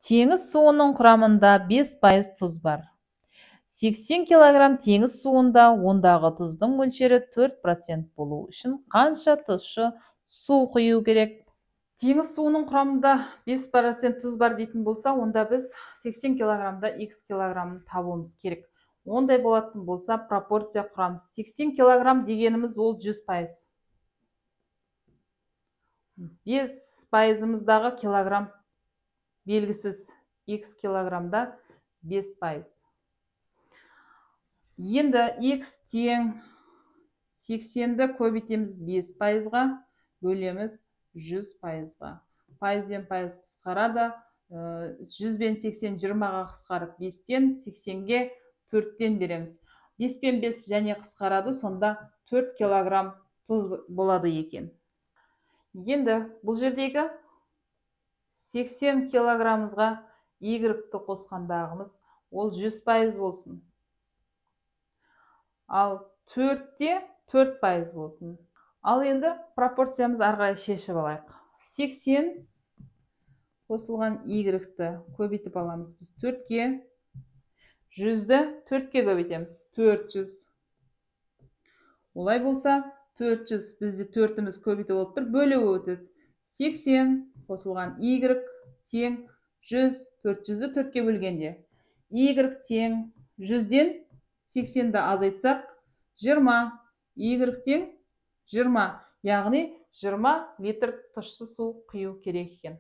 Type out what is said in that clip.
Теңіз суының құрамында 5% тұз бар. 80 килограмм теңіз суында ондағы тұздың мөлшері 4% болу үшін қанша тұщы су құю керек? Теңіз суының құрамында 5% тұз бар дейтін болса, онда біз 80 килограммда x килограммын табуымыз керек. Ондай болатын болса, пропорция құрамыз. 80 килограмм дегеніміз ол 100%. 5%-ымыздағы килограмм белгісіз, x килограммда 5%. Енді x тең 80-ді көбейтеміз 5%-ға, бөлеміз 100%-ға. Пайызбен пайыз қысқарады, 100 бен 80 20-ға қысқарып 5-тен, 80-ге 4-тен береміз. 5 пен 5 және қысқарады, сонда 4 килограмм тұз болады екен. Енді бұл жердегі 80 килограммызға y-ті қосқандағымыз ол 100% болсын. Ал 4-те 4% болсын. Ал енді пропорциямыз ары қарай шешіп алайық. 80 қосылған y-ті көбейтіп аламыз біз 4-ке, 100-ді 4-ке көбейтеміз, 400. Олай болса, 400 бізде 4-іміз көбейтіп болып тұр, бөліп өтеді. 80 қосылған y тең 100, 400-ді 4-ке бөлгенде y тең 100-ден 80-ді азайтсақ 20, y тең 20, яғни 20 литр тұщы су құю керек екен.